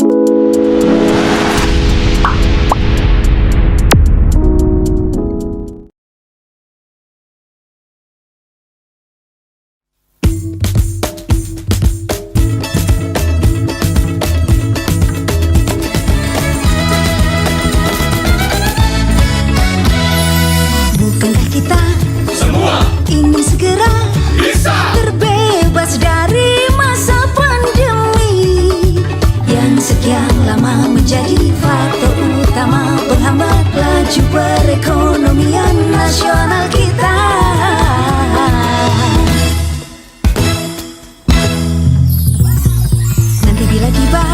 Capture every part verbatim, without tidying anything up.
Bukankah kita semua ingin segera bisa terbebas dari masa pandemi yang sekian lama menjadi faktor utama penghambat laju perekonomian nasional kita? Nanti bila tiba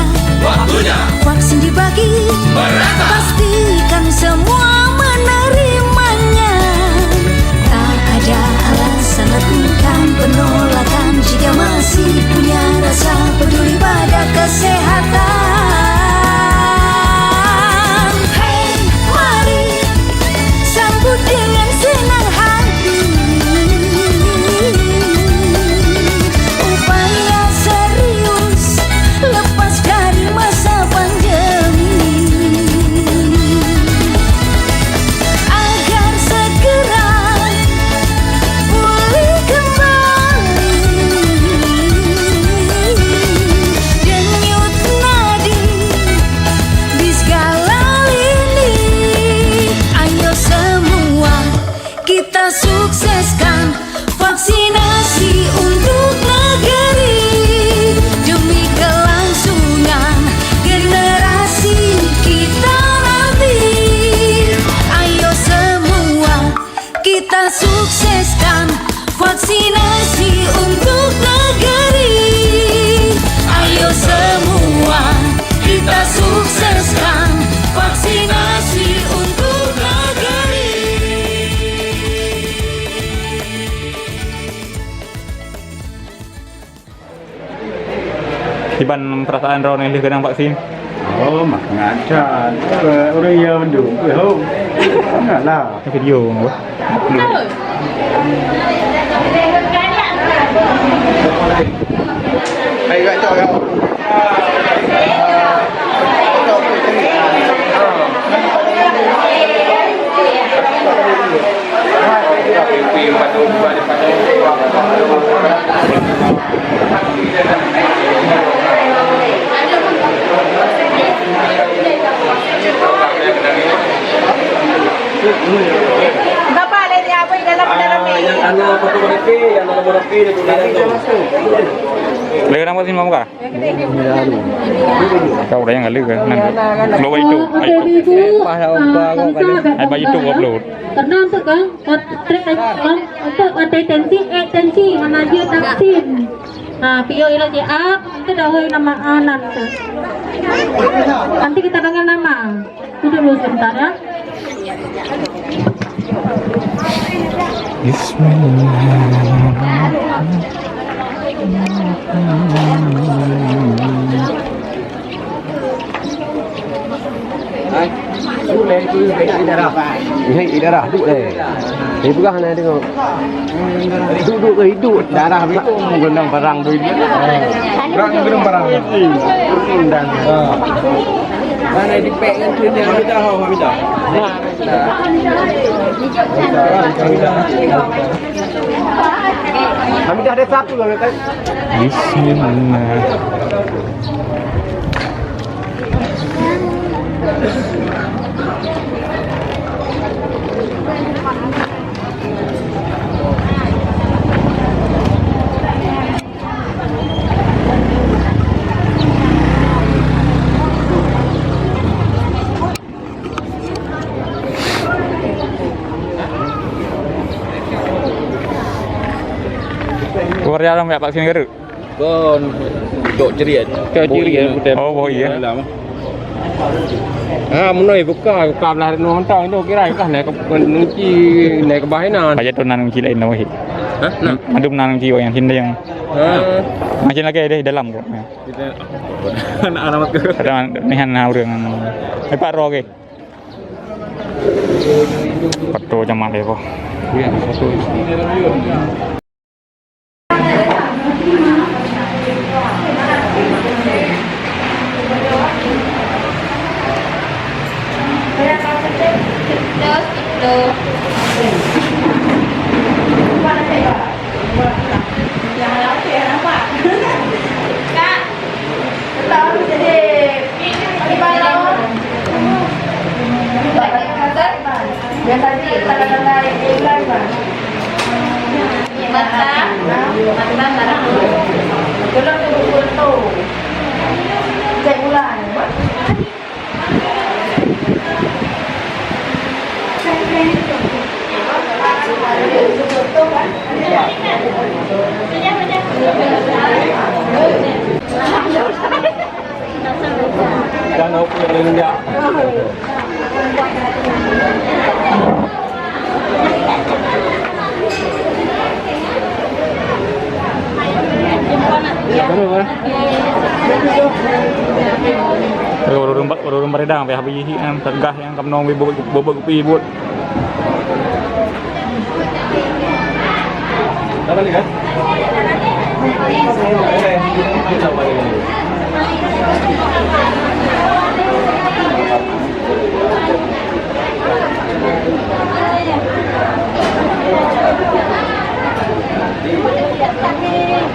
waktunya, vaksin dibagi merata, pastikan semua menerimanya. Tak ada alasan lakukan penolakan jika masih punya rasa peduli pada kesehatan. Hey, mari sambut dengan senang hati upaya serius lepas dari masa pandemi, agar segera pulih kembali denyut nadi di segala lini. Ayo semua kita sukseskan vaksinasi untuk negeri demi kelangsungan generasi kita nanti. Ayo semua kita sukseskan vaksinasi untuk negeri. Ayo semua kita sukseskan vaksinasi untuk negeri. Kiban perasaan droeneuh lheueh keunong vaksin? Oh, mak ngacan. Ureueng ya mendung. Oh, enggak lah. Video. Bapa ada di apa di dalam, dalam ni? Yang anak fotografi, yang anak fotografi, dia boleh masuk. Boleh nampak sini, Mak Muka? Kau orang yang lalu kan? Nanti. Keluar itu. Ayo. Pas dah ubah kau kali. Ayo, bagi tu upload. Karena untuk kan, untuk, untuk atensi, eh, tensi, mana dia vaksin. Ha, pio ila je, ah, itu dah nama anak tu. Nanti kita panggil nama. Duduk dulu sebentar ya. Bismillah. Hai, tu leh, tu leh, darah. Hai, darah tu leh. Dia pegang nak tengok. Duduk ke hidup? Darah begitu. Gendang parang tu. Gendang parang. Mana dipek kan tu dia. Hamidah, oh, Hamidah. Hamidah ada satu lah, kan? Bismillah. Keluar dalam ya vaksin Garut? Kon, cok ceria. Cok ceria, betul. Oh, oh, iya. Dalam. Ha, menoi buka, buka belah renung hantar tu kira kah naik ke, nunci, naik ke bahinan. Payah tu nan nunci lain dah, wahid. Ha? Nah. Ada nan nunci yang sini yang. Ha. Macam lagi deh dalam kok. Kita anak alamat ke? Ada nihan na urang. Lepas roh ke? Pato jamaah deh, boh. Ya, satu. Dan aku yang injak. Ureueng, ureueng baredang pih habéh jih, em, teugah nyang ka meunoe bubek kupi buet.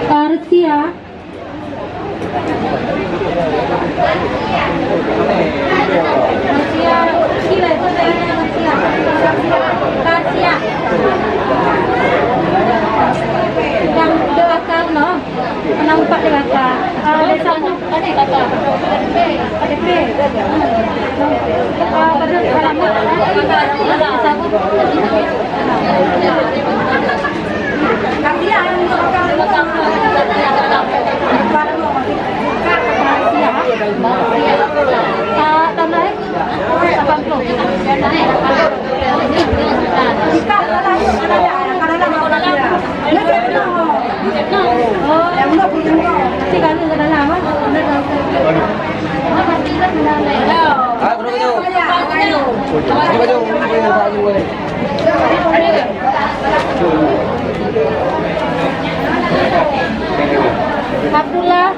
Persia. Yang dua kali, no. Pernah empat dewasa. Ah, desa. Ah, pada alamat. Abdullah.